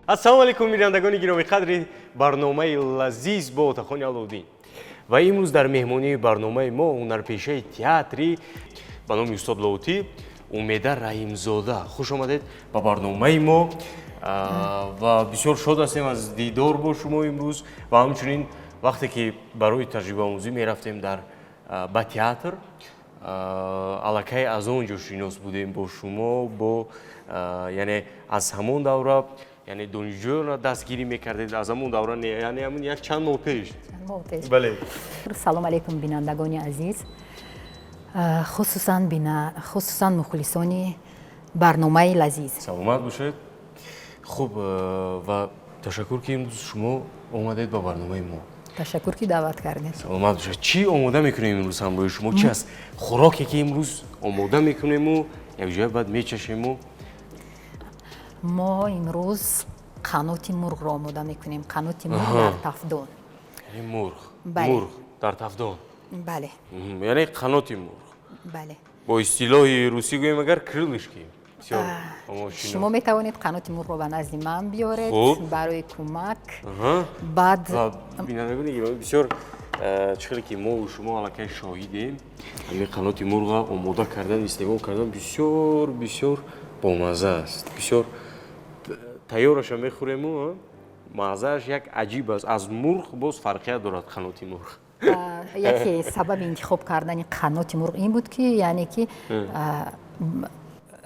Ассалому алайкум, бинандагони гиромиқадри барномаи «Лазиз» бо Отахони Аловуддин. Ва имрӯз дар меҳмонии барномаи мо ҳунарпешаи театри ба номи устод Лоҳутӣ Умеда Раҳимзода. Хуш омадед ба барномаи мо ва бисёр шод ҳастем аз дидор бо шумо имрӯз. Ва ҳамчунин вақте ки барои таҷрибаомӯзӣ мерафтем дар ба театр, аллакай аз он ҷо шинос будем бо шумо, бо яъне аз ҳамон давра, яъне донишҷӯёнро дастгирӣ мекардед аз ҳамон давра, яъне ҳамун як чанд моҳ пеш. Бале. Салом алейкум, бинандагони азиз, хусусан мухлисони барномаи «Лазиз». Саломат бошед. Хуб, ва ташаккур, ки имрӯз шумо омадед ба барномаи мо. Ташаккур, ки даъват кардед. Саломат бошед. Чӣ омода мекунем имрӯз ҳамроҳи шумо? Чӣ аст хӯроке, ки имрӯз омода мекунему якҷоя баъд мечашему? Мо имрӯз қаноти мурғро омода мекунем, қаноти мурғ дар тафдон. Яъне мурғ? Мурғ дар тафдон? Бале. Яъне қаноти мурғ? Бале. Бо истилоҳи русӣ гӯем агар, крылышки. Шумо метавонед қаноти мурғро ба назди ман биёред барои кӯмак. Баъд Бинандагони гиромӣ, бисёр чӣ хеле ки мову шумо аллакай шоҳидем, ҳамин қаноти мурға омода кардан, истеъмол кардан бисёр бисёр бомазза аст. Бисёр тайёраша мехӯрему маззааш як аҷиб аст, аз мурғ боз фарқият дорад қаноти мурғ. Яке сабаби интихоб кардани қаноти мурғ ин буд, ки яъне ки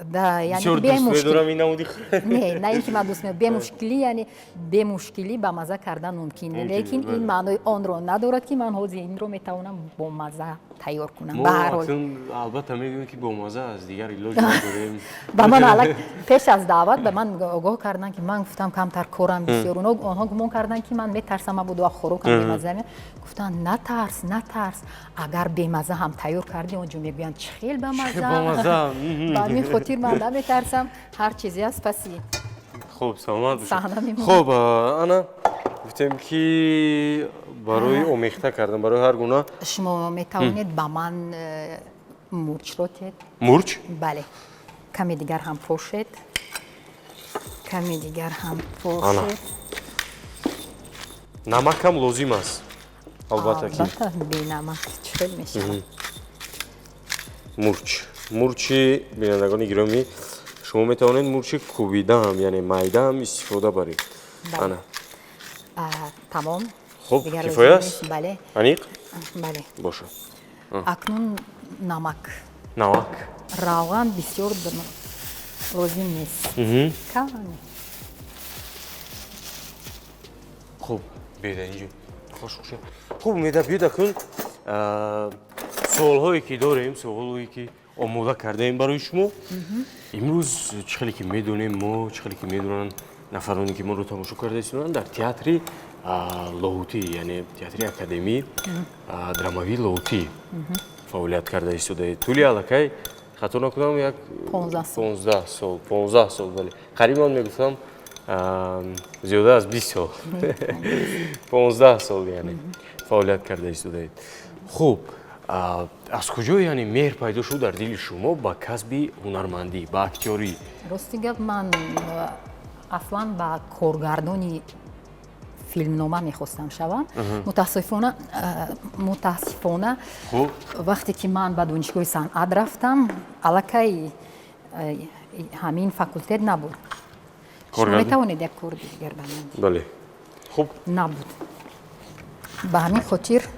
да, яъне бемушкил ин намуди. Не, на ин ки ман дӯст меорам, бемушкилӣ, яъне бемушкилӣ ба мазза кардан мумкин, лекин ин маънои онро надорад, ки ман ҳозир инро метавонам бо мазза тайёр кунам. Ба ҳар ҳол, албатта, мегӯем, ки бомазза аст, дигар илоҷ надорем. Ба ман алак пеш аз даъват ба ман огоҳ карданд, ки ман гуфтам, камтар корам бисёр. Онҳо гумон карданд, ки ман метарсам, мабодо хӯрокам бемазза. Гуфтанд: «Натарс, натарс, агар бемазза ҳам тайёр кардӣ, он ҷо мегӯянд, чӣ хел бамазза». Ба ҳамин хотир ман наметарсам, ҳар чизе аст паси Хуб, саломат бошед. саҳна мемонад. Хуб, ана гуфтем, ки барои омехта кардан, барои ҳар гуна. Шумо метавонед ба ман мурчро тед. Мурч? Бале, каме дигар ҳам пошед, каме дигар ҳам пошед. Намакам лозим аст, албатта ки. Албатта, бенамак чӣ хел мешавад? Мурч, мурчи, бинандагони гиромӣ, шумо метавонед мурчи кӯбида ҳам, яъне майда ҳам истифода баред. Ана. Тамом. Хуб, кифоя аст? Бале. Аниқ? Бале. Бошад. Акнун намак. Намак. Равған бисёр лозим нест, каме. Хуб, биёед инҷо. Хуш, хуш. Хуб, Умеда, биёед, акнун суолҳое ки дорем, суолҳое ки омода кардаем барои шумо имрӯз. Чӣ хеле ки медонем мо, чӣ хеле ки медонанд нафароне, ки моро тамошо карда истоданд, дар театри Лоҳутӣ, яъне театри академӣ драмавии Лоҳутӣ фаъолият карда истодаед тӯли, аллакай, хато накунам, як 15 сол, 15 сол, бале, қариб ман мегуфтам зиёда аз 20 сол, 15 сол, яъне фаъолият карда истодаед. Хуб, аз куҷо, яъне, меҳр пайдо шуд дар дили шумо ба касби ҳунармандӣ, ба актёрӣ? Рости гап, ман аслан ба коргардони филмнома мехостам шавам. Мутаассифона, вақте ки ман ба донишгоҳи санъат рафтам, аллакай ҳамин факултет набуд. Шумо метавонед як кори дигар ба ман? Бале, хуб. Набуд. Ба ҳамин хотир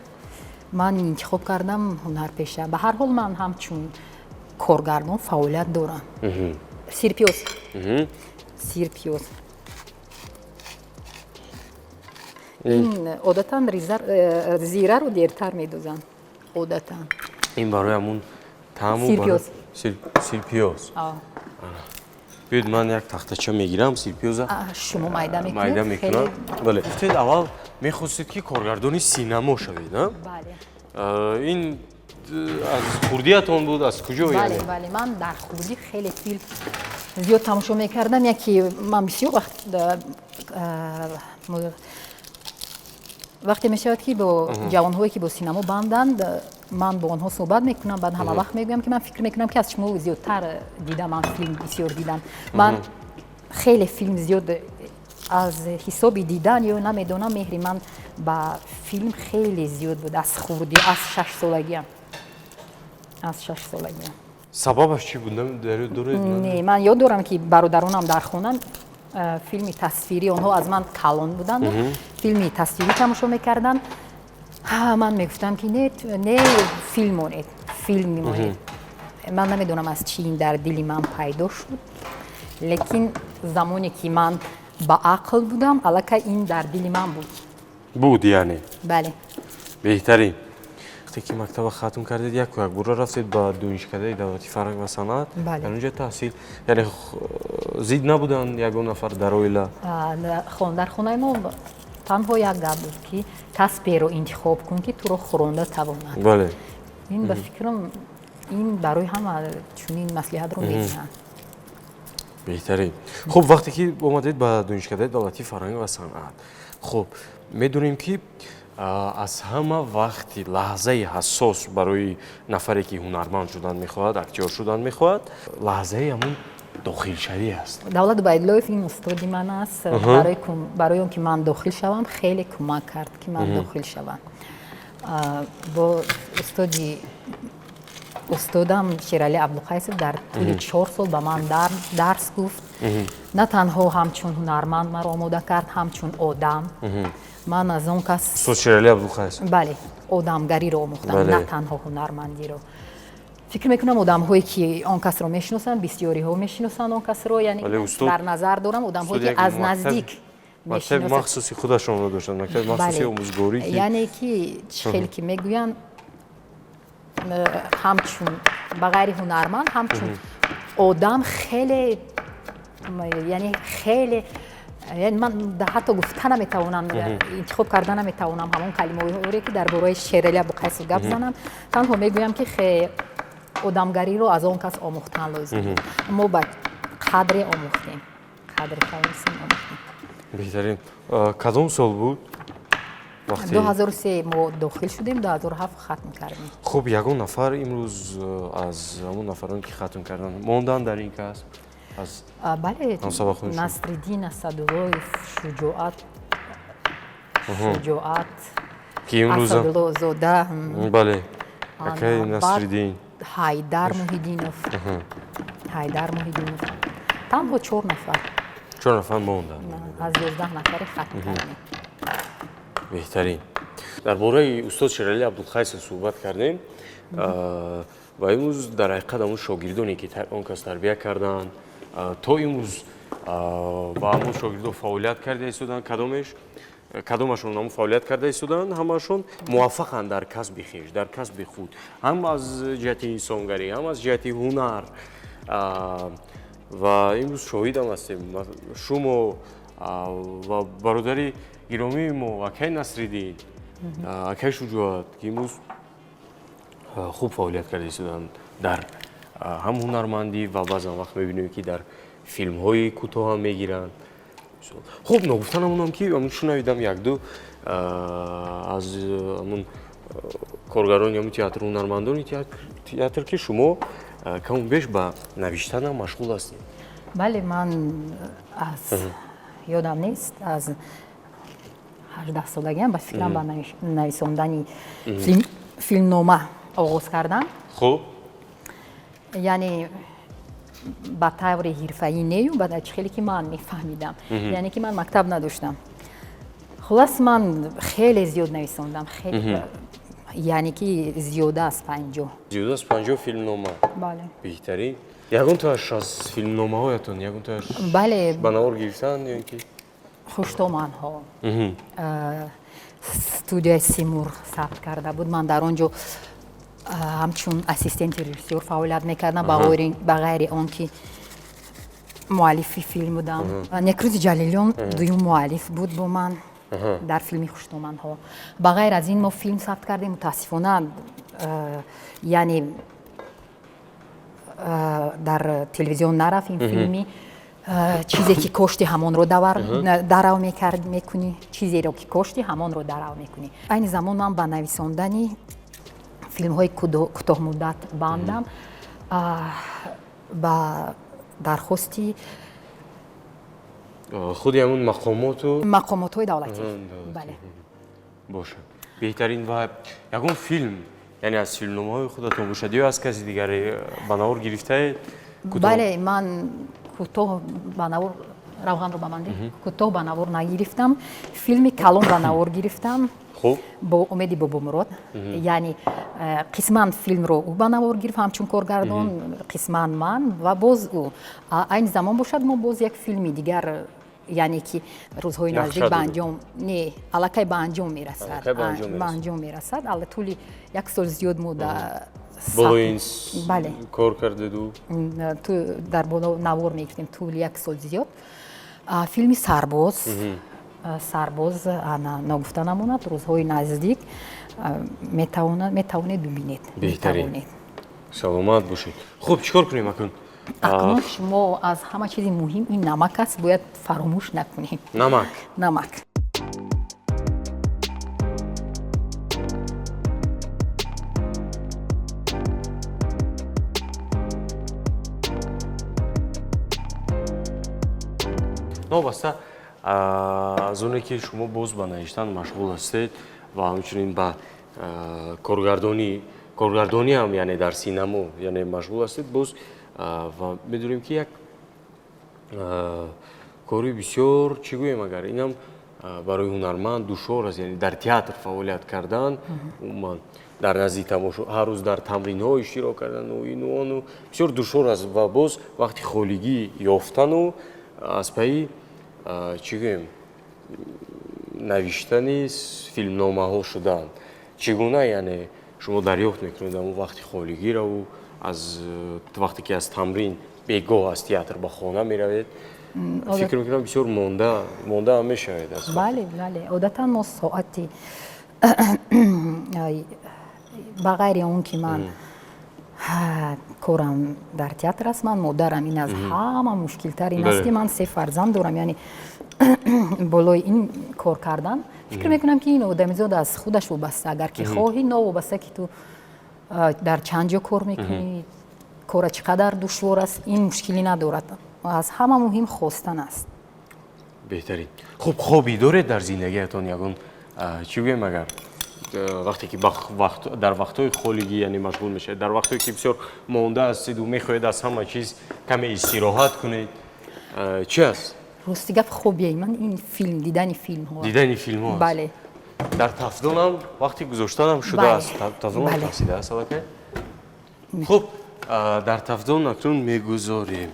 ман интихоб кардам ҳунарпеша. Ба ҳар ҳол, ман ҳамчун коргардон фаъолият дорам. Сирпиёз, сирпиёз. Ин одатан зираро дертар медозанд, одатан. Ин барои ҳамун таъму Сирпиёз. Сирпиёз. Биёед, ман як тахтача мегирам, сирпиёза Шумо майда мекунед. Майда мекунам, бале. Гуфтед, аввал мехостед, ки коргардони синамо шавед, а? Бале. Ин аз хурдиятон буд, аз куҷо? Бале, бале, ман дар хурдӣ хеле филм зиёд тамошо мекардам. Яке ман бисёр вақт, вақте мешавад, ки бо ҷавонҳое, ки бо синамо банданд, ман бо онҳо суҳбат мекунам, баъд ҳама вақт мегӯям, ки ман фикр мекунам, ки аз шумо зиёдтар дидам, ман филм бисёр дидам, ман хеле филм зиёд. Аз ҳисоби дидан ё намедонам, меҳри ман ба филм хеле зиёд буд аз хурдӣ, аз 6-солагиам, аз 6-солагиам. Сабабаш чӣ буд, доред? Не, ман ёд дорам, ки бародаронам дар хона филми тасвирӣ, онҳо аз ман калон буданд, филми тасвирӣ тамошо мекарданд. Ман мегуфтам, ки не, не, филм монед, филм мемонед. Ман намедонам, аз чӣ ин дар дили ман пайдо шуд, лекин замоне ки ман ба ақл будам, аллакай ин дар дили ман буд. Буд, яъне? Бале. Беҳтарин. Вақте ки мактаба хатм кардед, яку якбора рафтед ба Донишкадаи давлати фарҳанг ва санъат, дар онҷа таҳсил, яъне зид набуданд ягон нафар дар оила? Дар хонаи мо танҳо як гап буд, ки касберо интихоб кун, ки туро хӯронда тавонад. Ин, ба фикрам, ин барои ҳама чунин маслиҳатро медиҳанд. Беҳтарин. Хуб, вақте ки омадед ба Донишкадаи давлатии фарҳанг ва санъат, хуб, медонем, ки аз ҳама вақти лаҳзаи ҳассос барои нафаре, ки ҳунарманд шудан мехоҳад, актёр шудан мехоҳад, лаҳзаи ҳамун дохилшавӣ аст. Давлат Убайдуллоев, ин устоди ман аст, барои он ки ман дохил шавам, хеле кӯмак кард, ки ман дохил шавам. Бо устодам Шерали Абдуқайсов дар тӯли 4 сол ба ман дарс гуфт. На танҳо ҳамчун ҳунарманд маро омода кард, ҳамчун одам. Ман аз он кас Устод Шерали Абдулқайсов. Бале, одамгариро омӯхтам, на танҳо ҳунармандиро. Фикр мекунам, одамҳое ки он касро мешиносанд, бисёриҳо мешиносанд он касро, яъне дар назар дорам одамҳое ки аз наздик. Мактаби махсуси худашонро доштанд, мактаби махсуси омӯзгорӣ. Яъне ки чӣ хеле ки мегӯянд, ҳамчун, ба ғайри ҳунарманд, ҳамчун одам хеле, яъне хеле, ман ҳатто гуфта наметавонам, интихоб карда наметавонам ҳамон калимаҳоре, ки дар бораи Шерали Абуқайсов гап занам. Танҳо мегӯям, ки одамгариро аз он кас омӯхтан лозим. Мо ба қадре омӯхтем, қадре тавонистем, омӯхтем. Беҳтарин. Кадом сол буд? 2003 мо дохил шудем, 2007 хатм кардем. Хуб, ягон нафар имрӯз аз ҳамон нафароне, ки хатм карданд, монданд дар ин касб? Аз Бале, Насриддин Асадуллоев, Шуҷоат Ки имрӯз Асадуллозода. Бале, акаи Насриддин. Ҳайдар Муҳиддинов, Ҳайдар Муҳиддинов. Танҳо чор нафар. Чор нафар монданд. Аз 11 нафаре хатм кардем. Беҳтарин. Дар бораи устод Шерали Абдулқайсов суҳбат кардем ва имрӯз дар ҳақиқат ҳамун шогирдоне, ки он кас тарбия карданд, то имрӯз ба ҳамун шогирдо фаъолият карда истоданд. Кадомеш, кадомашон ҳамун фаъолият карда истоданд, ҳамаашон муваффақанд дар касби хеш, дар касби худ, ҳам аз ҷиҳати инсонгарӣ, ҳам аз ҷиҳати ҳунар. Ва имрӯз шоҳидам ҳастем, шумо ва бародари гиромии мо, акаи Насриддин, акаи Шуҷоат, ки имрӯз хуб фаъолият карда истоданд дар ҳам ҳунармандӣ ва баъзан вақт мебинем, ки дар филмҳои кӯтоҳ ҳам мегиранд. Хуб, ногуфта намонам, ки шунавидам, якду аз ҳамун коргарони ҳамун театр, ҳунармандони театр, ки шумо каму беш ба навиштанам машғул ҳастед. Бале, ман аз ёдам нест, аз 18-солагиам, ба фикрам, ба нависондани филмнома оғоз кардам. Яъне ба таври ҳирфаӣ нею, ба чӣ хеле ки ман мефаҳмидам, яъне ки ман мактаб надоштам. Хуллас, ман хеле зиёд нависондам, яъне ки зиёда аз 50. Зиёда аз 50 филмнома? Бале. Беҳтарин. Ягонтоаш аз филмномаҳоятон, ягонтоаш Бале. ба навор гирифтан ё ин ки? «Хуштоманҳо» студияи «Симурғ» сабт карда буд. Ман дар он ҷо ҳамчун ассистенти режиссёр фаъолият мекардам, ба ғайри он ки муаллифи филм будам. Некрӯзи Ҷалилён дуюм муаллиф буд бо ман дар филми «Хуштоманҳо». Ба ғайр аз ин, мо филм сабт кардем. Мутаассифона, яъне дар телевизион нарафт ин филми «Чизе ки кошти, ҳамонро дарав мекунӣ», «Чизеро ки кошти, ҳамонро дарав мекунӣ». Айни замон ман ба нависондани филмҳои кӯтоҳмуддат бандам ба дархости Худи ҳамун мақомоту мақомотҳои давлатӣ, бале. Бошад, беҳтарин. Ва ягон филм, яъне аз филмномаҳои худатон бошад ё аз каси дигаре, ба навор гирифтаед? Бале, ман кӯтоҳ ба навор, равғанро ба ман, кӯтоҳ ба навор нагирифтам, филми калон ба навор гирифтам. Бо Умеди Бобомурод, яъне қисман филмро ӯ ба навор гирифт ҳамчун коргардон, қисман ман ва боз ӯ. Айни замон бошад, мо боз як филми дигар, яъне ки рӯзҳои наздик ба анҷом, не, аллакай ба анҷом мерасад, ба анҷом мерасад. Алла тӯли як сол зиёд мо болои ин кор кардеду? Дар боло навор мегирифтем тӯли як сол зиёд. Филми Сарбоз, Сарбоз, ана, ногуфта намонад, рӯзҳои наздик метавонед бибинед. Беҳтарин, саломат бошед. Хуб, чӣ кор кунем акнун? Акнун шумо, аз ҳама чизи муҳим ин намак аст, бояд фаромӯш накунем. Намак. Намак. Новобаста аз оне ки шумо боз ба навиштан машғул ҳастед ва ҳамчунин ба коргардонӣ ҳам, яъне дар синамо, яъне машғул ҳастед боз, ва медонем ки як кори бисёр, чӣ гӯем, агар инам барои ҳунарманд душвор аст, яъне дар театр фаъолият кардан, умуман дар назди тамошо ҳар рӯз дар тамринҳо иштирок кардану ину ону бисёр душвор аст, ва боз вақти холигӣ ёфтану аз пайи, чӣ гӯем, навиштани филмномаҳо шудан, чӣ гуна, яъне шумо дарёфт мекунед ҳамон вақти холигираву аз вақте ки аз тамрин бегоҳ аз театр ба хона меравед, фикр мекунам, бисёр монда мондаам мешавед аз Бале, бале, одатан мо соати, ба ғайри он ки ман корам дар театр аст, ман модарам, ин аз ҳама мушкилтар ин аст, ки ман се фарзанд дорам, яъне болои ин кор кардан. Фикр мекунам, ки ин одамизод аз худаш вобаста, агар ки хоҳӣ, новобаста ки ту дар чанд ҷо кор мекунӣ, кора чӣ қадар душвор аст, ин мушкилӣ надорад. Аз ҳама муҳим хостан аст. Беҳтарин. Хуб, хобӣ доред дар зиндагиятон ягон, чӣ гӯем, агар вақте ки дар вақтҳои холигӣ, яъне машғул мешавед, дар вақтҳое ки бисёр монда ҳастеду мехоҳед аз ҳама чиз каме истироҳат кунед, чӣ аст? Рости гап, хобияи ман ин филм, дидани филмҳо. Дидани филмҳо. Бале. Дар тафдонам вақти гузоштанам шудааст, тафдонам тафсидааст аллакай. Хуб, дар тафдон акнун мегузорем,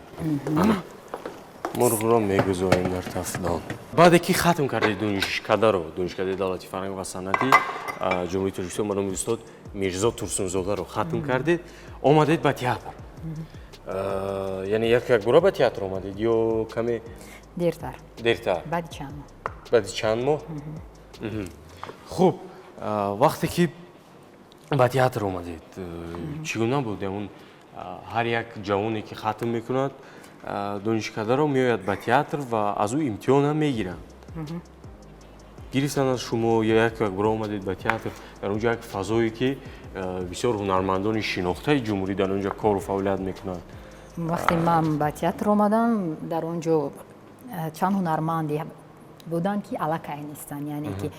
мурғро мегузорем дар тафдон. Баъде ки хатм кардед донишкадаро, Донишкадаи давлати фарҳанг ва санъати Ҷумҳурии Тоҷикистон ба номи устод Мирзо Турсунзодаро хатм кардед, омадед ба театр, яъне як якбора ба театр омадед ё каме Дертар. Дертар. Баъди чанд моҳ. Баъди чанд моҳ. Хуб, вақте ки ба театр омадед, чӣ гуна буд? Ҳамун ҳар як ҷавоне ки хатм мекунад донишкадаро, меояд ба театр ва аз ӯ имтиҳон ҳам мегиранд. Гирифтан аз шумо ё як якбора омадед ба театр, дар он ҷо як фазое ки бисёр ҳунармандони шинохтаи ҷумҳурӣ дар он ҷо кору фаъолият мекунанд? Вақте ман ба театр омадам, дар он ҷо чанд ҳунарманде буданд, ки аллакай нестанд, яъне ки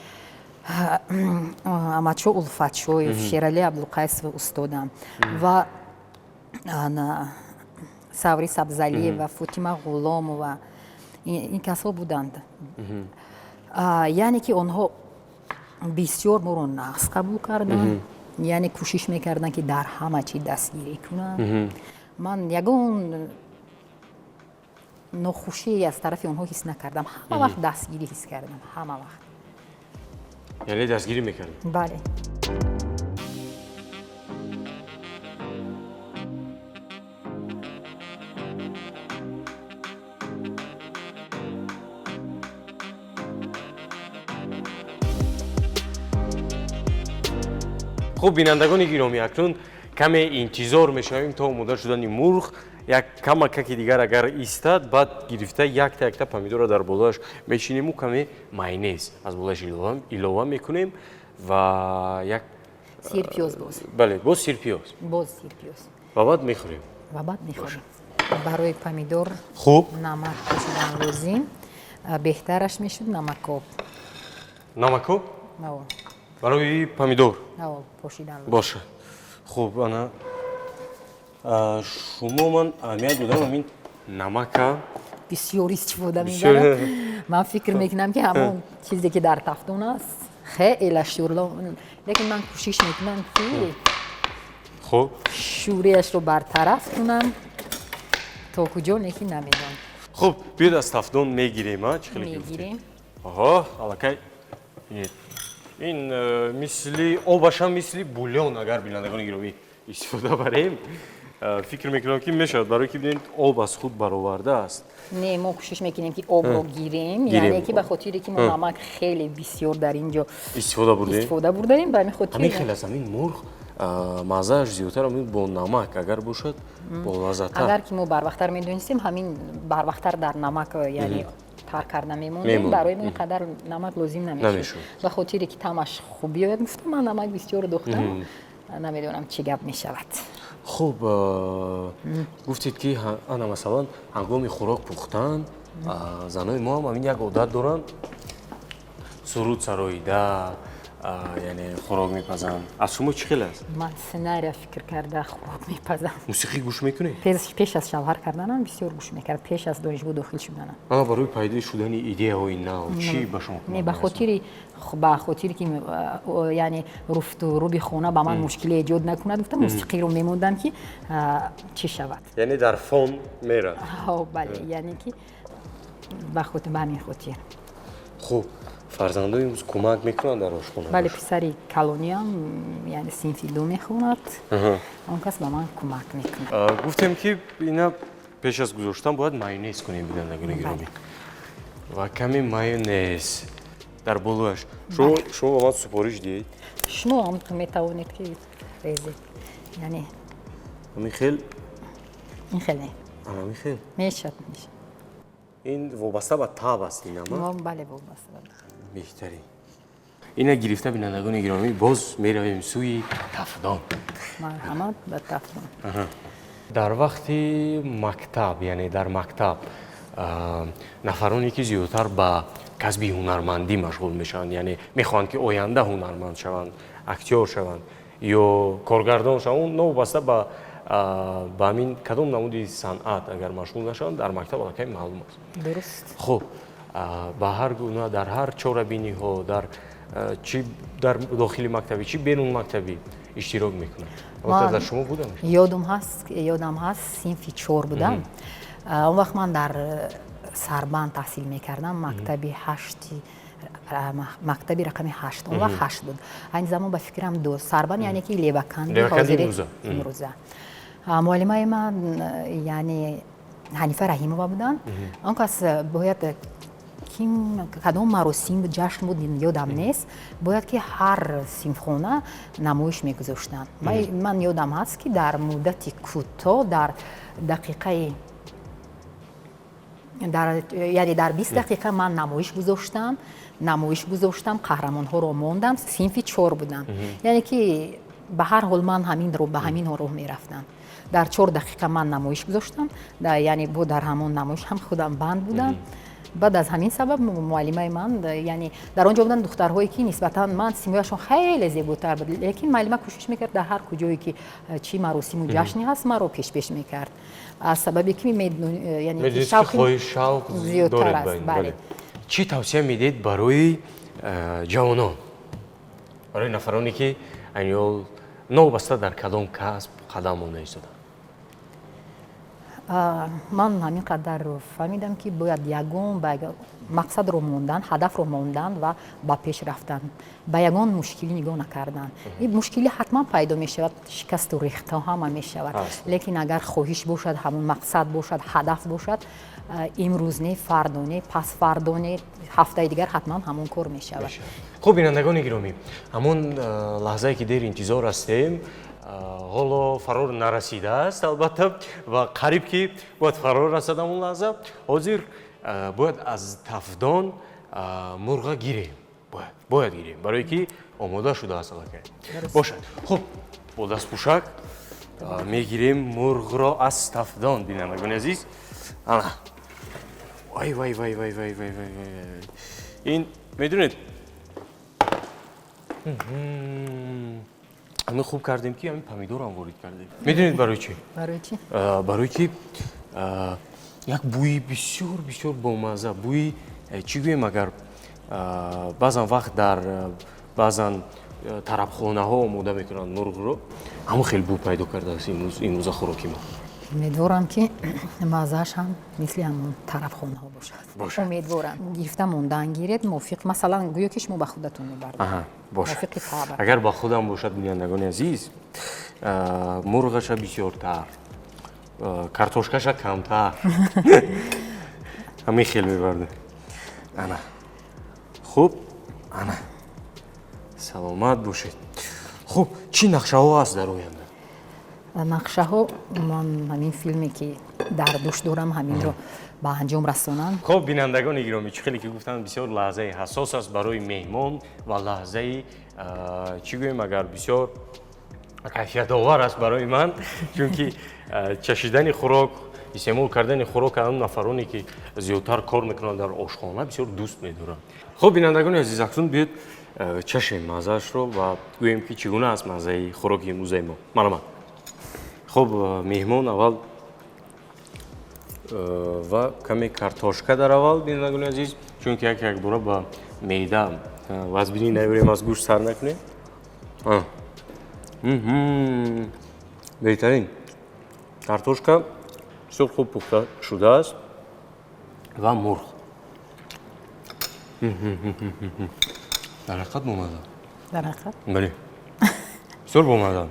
Амадшо Улфатшоев, Шерали Абдулқайсов устодам ва Саври Сабзалиева, Фотима Ғуломова, ин касҳо буданд. Яъне ки онҳо бисёр моро нағз қабул карданд, яъне кӯшиш мекарданд, ки дар ҳама чӣ дастгирӣ кунанд. Ман ягон нохушие аз тарафи онҳо ҳис накардам, ҳама вақт дастгирӣ ҳис кардам, ҳама вақт. Яъне дастгирӣ мекардед? Бале. Хуб, бинандагони гиромӣ, акнун каме интизор мешавем то омода шудани мурғ. Як камакаки дигар агар истад, баъд гирифта якта якта помидорро дар болояш мечиниму каме майонез аз болояш илова мекунем ва як Сирпиёз боз. Бале, боз сирпиёз. Боз сирпиёз. Ва баъд мехӯрем. Ва баъд мехӯрем. Барои помидор хуб намак пошидан лозим. Беҳтараш мешуд намакоб. Намакоб барои помидор. Пошидан. Боша, хуб, ана шумо, ман аҳамият додам, ҳамин намака бисёр истифода мебарам. Ман фикр мекунам, ки ҳамон чизе, ки дар тафтон аст, хеле шӯр, лекин ман кӯшиш мекунам, ки хуб шӯриашро бартараф кунам. То куҷо, лекин намедонам. Хуб, биёд, аз тафдон мегирем, а чӣ хеле? Мегирем. Оҳо, аллакай ин мисли обашам, мисли бульон, агар, бинандагони гиромӣ, истифода барем, фикр мекунам, ки мешавад, барои ки бинед, об аз худ баровардааст. Не, мо кӯшиш мекунем, ки обро гирем, яъне ки ба хотире ки мо намак хеле бисёр дар ин ҷо истифода бурдем. Истифода бурдаем, ба ҳамин хотир. Ҳамин хел аст, ҳамин мурғ маззааш зиёдтар ҳамин бо намак агар бошад, болаззаттар. Агар ки мо барвақттар медонистем, ҳамин барвақттар дар намак, яъне тар карда мемондем, барои мо ин қадар намак лозим намешуд. Ба хотире ки таъмаш хуб биёяд, гуфтам, ман намак бисёр дохтам, намедонам, чӣ гап мешавад. Хуб, гуфтед, ки ана, масалан, ҳангоми хӯрок пухтан занои мо ҳам ҳамин як одат доранд, суруд сароида, яъне хӯрок мепазанд. Аз шумо чӣ хел аст? Ман сценария фикр карда хӯрок мепазам. Мусиқӣ гӯш мекунед? Пеш аз шавҳар карданам бисёр гӯш мекардам, пеш аз донишгоҳ дохил шуданам. Ама барои пайдо шудани идеяҳои нав чӣ ба шумо? Не, ба хотири ки, яъне, руфту руби хона ба ман мушкиле эҷод накунад, гуфтам, мусиқиро мемондам, ки чӣ шавад. Яъне дар фон мерад. Бале, яъне ки ба ҳамин хотир. Хуб, фарзандои имрӯз кӯмак мекунанд дар ошхона? Бале, писари калониам, яъне синфи ду мехонад, он кас ба ман кӯмак мекунад. Гуфтем, ки ина пеш аз гузоштан бояд майонез кунем, бинандагони гиромӣ, ва каме майонез дар болояш. Шумо ба ман супориш диҳед. Шумо ҳам метавонед, ки резед, яъне. Ҳамин хел? Ин хел не. Ҳамин хел. Мешавад, мешавад. Ин вобаста ба таб аст инама? Бале, вобаста. Беҳтарин. Ина гирифта, бинандагони гиромӣ, боз меравем сӯи тафдон. Марҳамат, ба тафдон. Дар вақти мактаб, яъне дар мактаб, нафароне, ки зиёдтар ба касби ҳунармандӣ машғул мешаванд, яъне мехоҳанд, ки оянда ҳунарманд шаванд, актёр шаванд ё коргардон шаванд, новобаста ба ҳамин кадом намуди санъат агар машғул нашаванд, дар мактаб аллакай маълум аст. Дуруст. Хуб, ба ҳар гуна дар ҳар чорабиниҳо, дар чӣ дар дохили мактабӣ, чӣ берун мактабӣ иштирок мекунанд. Албатта, дар шумо будам? Ёдам ҳаст, синфи чор будам. Он вақт ман дар Сарбанд таҳсил мекардам, мактаби ҳашти, мактаби рақами ҳашт. Он вақт ҳашт буд, айни замон, ба фикрам, ду. Сарбанд, яъне ки Леваканди имрӯза. Муаллимаи ман, яъне Ҳанифа Раҳимова буданд. Он кас бояд ким, кадом маросим, ҷашн буд, ёдам нест, бояд ки ҳар синфхона намоиш мегузоштанд. Ман ёдам ҳаст, ки дар муддати кӯтоҳ, дар дақиқаи дар, яъне дар 20 дақиқа ман намоиш гузоштам, қаҳрамонҳоро мондам. Синфи чор будам, яъне ки ба ҳар ҳол ман ҳаминро ба ҳамин роҳ мерафтам. Дар 4 дақиқа ман намоиш гузоштам, яъне бо дар ҳамон намоиш ҳам худам банд будам. Баъд аз ҳамин сабаб муаллимаи ман, яъне дар он ҷо буданд духтарҳое, ки нисбатан ман симояшон хеле зеботар буд, лекин муаллима кӯшиш мекард, дар ҳар куҷое ки чӣ маросиму ҷашне ҳаст, маро пешпеш мекард, аз сабабе ки шавқ зиёдтар аст, бале. Чӣ тавсия медиҳед барои ҷавонон, барои нафароне, ки айни ҳол новобаста дар кадом касб қадам монда истоданд? Ман ҳамин қадар фаҳмидам, ки бояд ягон ба мақсадро мондан, ҳадафро мондан ва ба пеш рафтан, ба ягон мушкилӣ нигоҳ накардан. Ин мушкилӣ ҳатман пайдо мешавад, шикасту рехтҳо ҳама мешавад, лекин агар хоҳиш бошад, ҳамон мақсад бошад, ҳадаф бошад, имрӯз не, фардо не, пасфардо не, ҳафтаи дигар ҳатман ҳамон кор мешавад. Хуб, бинандагони гиромӣ, ҳамон лаҳзае, ки дер интизор ҳастем, ҳоло фарор нарасидааст, албатта, ва қариб ки бояд фарор расад ҳамон лаҳза. Ҳозир бояд аз тафдон мурға гирем, бояд гирем, барое ки омода шудааст аллакай. Бошад, хуб, бо дастпӯшак мегирем мурғро аз тафдон, бинандагони азиз. Ана. Вай, вай, вай, вай, вай, вай, вай, вай! Ин медонед, ҳамин хуб кардем, ки ҳамин помидорам ворид кардем. Медонед, барои чӣ? Барои чӣ? Барои ки як бӯи бисёр бисёр бомазза, бӯи чӣ гӯем, агар баъзан вақт дар баъзан тарабхонаҳо омода мекунанд мурғро, ҳамон хел бӯ пайдо кардааст имрӯза хӯроки мо. Умедворам, ки маззааш ҳам мисли ҳамон тарабхонаҳо бошад. Бошад. Умедворам. Гирифта мондан гиред, мувофиқ, масалан, гӯё ки шумо ба худатон мебардед. Аҳа, бошад. Мувофиқи табъ. Агар ба худам бошад, бинандагони азиз, мурғаша бисёртар, картошкаша камтар, ҳамин хел мебардем. Ана, хуб, ана, саломат бошед. Хуб, чӣ нақшаҳо аст дар оянда? Нақшаҳо, ман ҳамин филме, ки дар дӯш дорам, ҳаминро ба анҷом расонам. Хуб, бинандагони гиромӣ, чӣ хеле ки гуфтанд, бисёр лаҳзаи ҳассос аст барои меҳмон ва лаҳзаи чӣ гӯем, агар бисёр кайфиятовар аст барои ман, чунки чашидани хӯрок, истеъмол кардани хӯрок он нафароне, ки зиёдтар кор мекунанд дар ошхона, бисёр дӯст медоранд. Хуб, бинандагони азиз, акнун биёед, чашем маззаашро ва гӯем, ки чӣ гуна аст маззаи хӯроки имрӯзаи мо. Марҳамат. Хуб, меҳмон аввал ва каме картошка дар аввал, бинандагони азиз, чунки як якбора ба меъда вазбинӣ наёрем, аз гӯшт сар накунем. Беҳтарин, картошка бисёр хуб пухта шудааст ва мурғ дар ҳақиқат бомазза. Дар ҳақиқат? Бале, бисёр бомазза,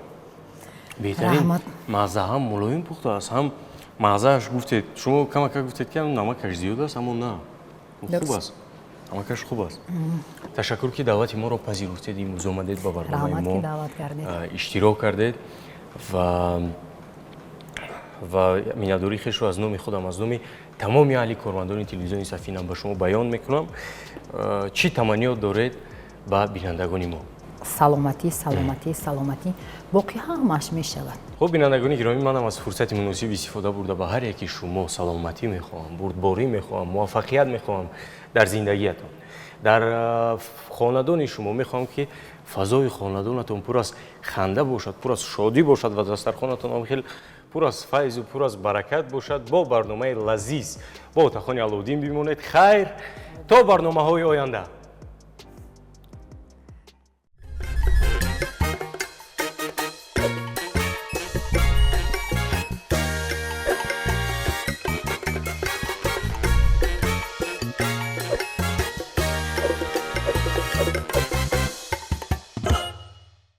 беҳтарин. Раҳмат. Мазза ҳам мулоим пухтааст, ҳам маззааш, гуфтед шумо, камака гуфтед, ки намакаш зиёд аст, аммо на, хуб аст, намакаш хуб аст. Ташаккур, ки даъвати моро пазируфтед, имрӯз омадед ба барномаи Раҳмат, мо ки даъват кардед. Иштирок кардед ва миннатдории хешро аз номи худам, аз номи тамоми аҳли кормандони телевизиони Сафина ба шумо баён мекунам. Чӣ таманниёт доред ба бинандагони мо? Саломатӣ, саломатӣ, саломатӣ, боқӣ ҳамааш мешавад. Хуб, бинандагони гиромӣ, манам аз фурсати муносиб истифода бурда, ба ҳар яки шумо саломатӣ мехоҳам, бурдборӣ мехоҳам, муваффақият мехоҳам дар зиндагиятон, дар хонадони шумо. Мехоҳам, ки фазои хонадонатон пур аз ханда бошад, пур аз шодӣ бошад ва дастархонатон ҳам хел пур аз файзу пур аз баракат бошад. Бо барномаи лазиз бо Отахони Алоуддин бимонед. Хайр, то барномаҳои оянда.